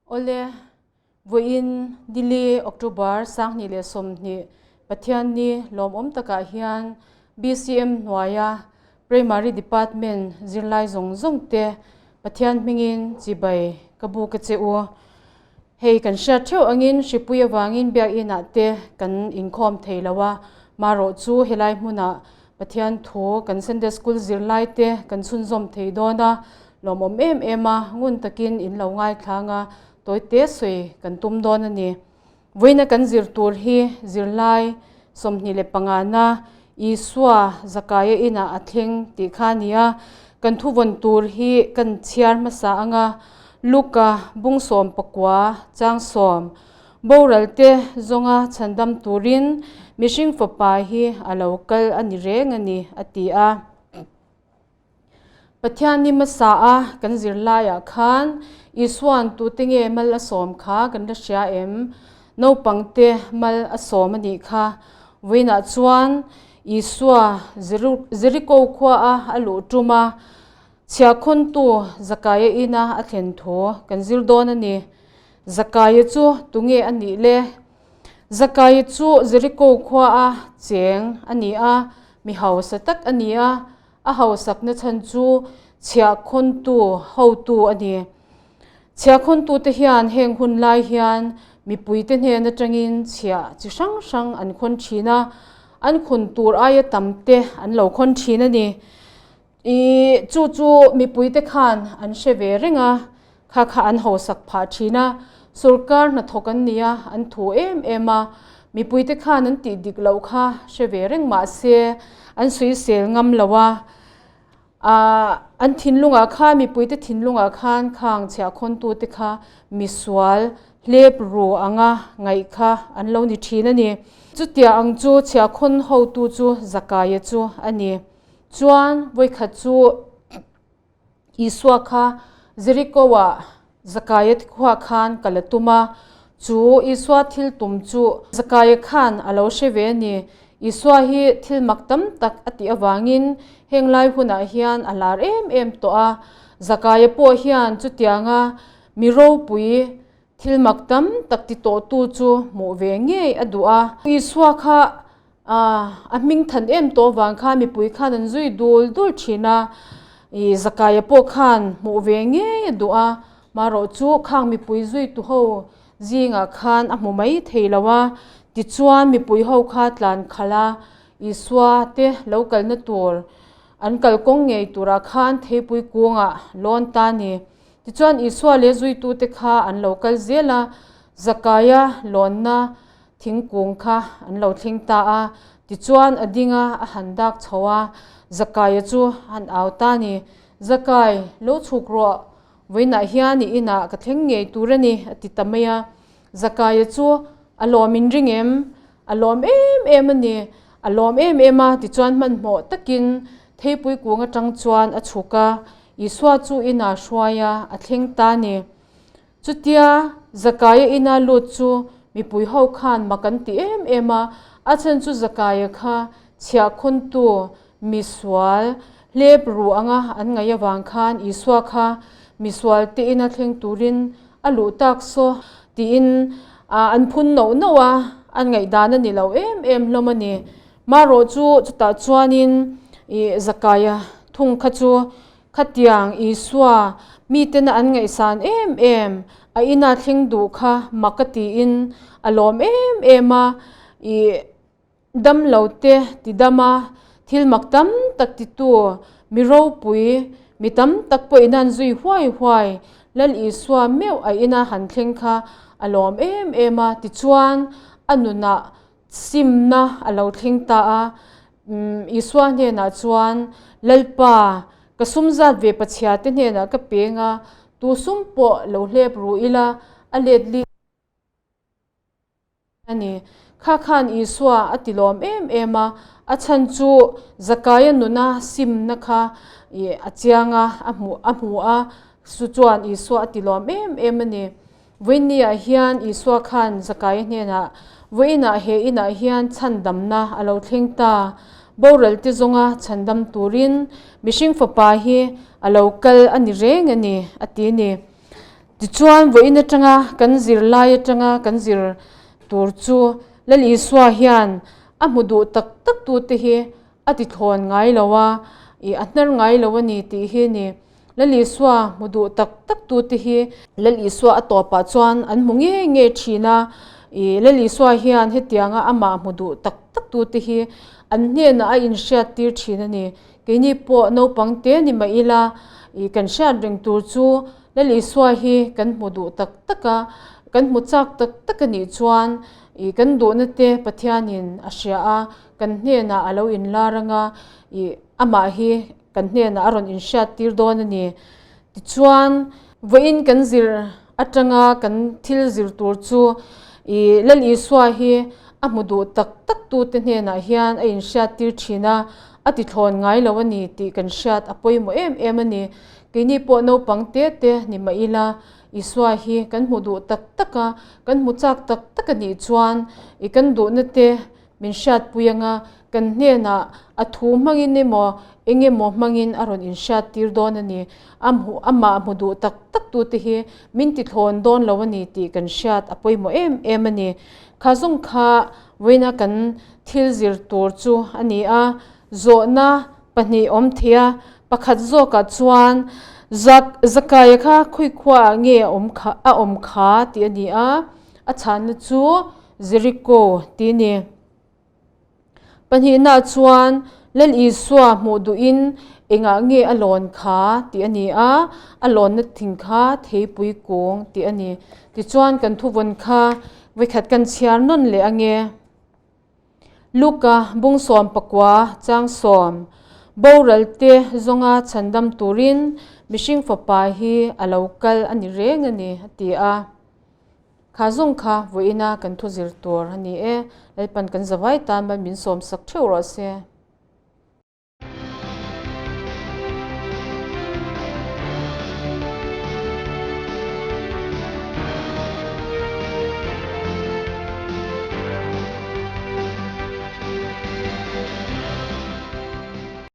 Awle, vawiin Dili October 2020 Pathianni lawmawm takah hian BCM hnuaia Primary Department zirlai zawng zawng te Pathian hmingin chibai ka bu ka che u. Hei kan hriat theuh angin hripui avangin biakinah te kan inkhawm thei lo a, marawh chu helai hmunah Pathian thu kan Sunday School zirlai te kan chhunzawm thei dawn a, lawmawm em em a, ngun takin in lo ngaithlang a, tawi te sawi kan tum dawn a ni. Vawiina kan zir tur hi zirlai 25 na Isua Zakaia inah a thleng tih kha a ni a, kan thuvawn tur hi kan chhiar hmasa ang a, Luka bung 19 chang 10. Boral te zawnga chhandam turin mihring fapa hi a lo kal a ni reng a ni, a ti a. Pathian ni hmasa a kan zirlaiah khan Isua'n tute nge mal a sawm kha kan la hria em? Naupang te mal a sawm a nih kha. Vawiinah chuan Isua Jeriko khua a a luh tum a, chhiahkhawntu Zakaia ina a thlen thu kan zir dawn a ni. Zakaia chu tunge a nih le? Zakaia chu Jeriko khua a cheng a ni a, mi hausa tak a ni a, a hausakna chhan chu chhiahkhawntu hotu a ni. Chhiahkhawntute hian heng hun lai hian mipuite hnen atangin chhiah chi hrang hrang an khawn thin a, an khawn tur aia tam te an lo khawn thin a ni. I chu chu mipuite khan an hre ve reng a, kha kha an hausak phah thin a, sorkar hnathawk an ni a, an thu em em a, mipuite khan an tih dik loh kha hre ve reng mah se an suisel ngam lo a, ah an thinlungah khan mipuite thinlungah khan khang chhiahkhawntute kha misual hlep ru anga ngaih kha an lo ni thin a ni. Chutiang ang chu chhiahkhawn hotu chu Zakaia chu a ni. Chuan vawikhat chu Isua kha Jeriko-ah Zakaia khuah khan kal a tum a, chu Isua thil tum chu Zakaia khan a lo hre ve a ni. Isua hi thil mak tam tak a tih avangin heng lai hunah hian a lar em em tawh a. Zakaia pawh hian chutianga mi ropui thil mak tam tak ti tawhtu chu hmuh ve ngei a duh a. Isua kha A hming than em tawh vang khan mipui khan an zui dul dul thin a, ih Zakaia pawh khan hmuh ve ngei a duh a, marawh chu khang mipui zui tu ho zingah khan a hmu mai thei lo a, tichuan mipui ho kha tlan khalh a, Isua te lo kalna tur an kalkawng ngei turah khan theipui kungah lawn ta a ni. Tichuan Isua leh zuitute kha an lo kal zel a, Zakaia lawnna Thingkung kha an lo thleng ta a, tichuan a ding a, a han dak chho a, Zakaia chu a han au ta a ni. Zakai, lo chhuk rawh, vawiinah hian i inah ka thleng ngei tur a ni, a ti ta mai a. Zakaia chu a lawm in ring em? A lawm em em a ni, a lawm em em a, tichuan hmanhmawh takin theipui kung atang chuan a chhuk a, Isua chu inah hruai a, a thleng ta a ni. Chutia Zakaia ina lut chu mipui ho khan mak an ti em em a, a chhan chu Zakaia kha chhiahkhawntu, misual, hlep ru anga an ngaih avang khan Isua kha misual te ina thleng turin a luh tak saw tiin an phun noh noh a, an ngaihdan a ni lo em em hlawm a ni. Marawh chu chutah chuanin Zakaia thung kha chu Khatiang Isua mitena an ngaihsan em em, a ina thleng duh kha mak a tiin a lawm em em a, i dam lo te ti dam a, thil mak tam tak titu mi ropui, mi tam tak pawhin an zui huai huai, Lal Isua meuh a ina han thleng kha a lawm em em a, tichuan a nunah simna a lo thleng ta a, Isua hnenah chuan, Lalpa, ka sum zat ve pachhia te hnenah ka peng a, tu sum pawh lo hlep ru ila, a let li a ni. Kha khan Isua a ti lawm em em a, a chhan chu Zakaia nuna simna kha a chiang a, a hmu a hmu a, chu chuan Isua a ti lawm em em a ni. Vawiinniah hian Isua khan Zakaia hnenah, Vawiinah he inah hian chhandamna a lo thleng ta. Boral te zawnga chhandam turin mihring fapa hi a lo kal a ni reng a ni, a ti ni. Tichuan, vawiin atanga kan zirlai atanga kan zir tur chu Lal Isua hian a hmu duh tak tak tute hi a ti thlawn ngai lo a, ih a hnar ngai lo a ni tih hi ni. Lal Isua hmu duh tak tak tute hi Lal Isua a tawpah chuan an hmu ngei ngei thin a, ih Lal Isua hian hetianga amah hmu duh tak tak tute hi an hnenah a inhriat tir thin a ni. Keini pawh naupang te ni mah ila ih kan hriat reng tur chu Lal Isua hi kan hmu duh tak tak a, kan hmu chak tak tak a nih chuan ih kan duhna te Pathianin a hria a, kan hnenah a lo inlar anga ih amah hi kan hnenah a rawn inhriat tir dawn a ni. Tichuan, vawiin kan zir atanga kan thil zir tur chu ih Lal Isua hi a hmu duh tak tak tute hnenah hian a inhriat tir thin a, a ti thlawn ngai lo a ni tih kan hriat a pawimawh em em a ni. Keini pawh naupang te te ni mah ila Isua hi kan hmu duh tak tak a, kan hmu chak tak tak a nih chuan ih kan duhna te Min hriatpui anga kan hnenah a thu hmangin emaw eng emaw hmangin a rawn inhriattir dawn a ni. A hmu amah hmu duh tak tak tute hi min ti thlawn dawn lo a ni tih kan hriat a pawimawh em em a ni. Kha zawng kha vawiina kan thil zir tur chu a ni a, zawhna pahnih awm thei a, pakhat zawkah chuan Zak Zakaia kha khawikhuaah nge a awm kha a awm kha tih a ni a, a chhanna chu Jeriko ti ni. Pahnihna chuan Lal Isua hmuh duhin engah nge a lawn kha tih a ni a, a lawnna thing kha theipui kung tih a ni. Tichuan kan thuvawn kha vawikhat kan chhiar nawn leh ange. Luka bung 19 chang 10, Boralte zawnga chhandam turin mihring fapa hi a lo kal a ni reng a ni a ti a. Kha zawng kha vawiina kan thu zir tur a ni e. Lalpan kan zavai tan mal min sawmsak theuh rawh se.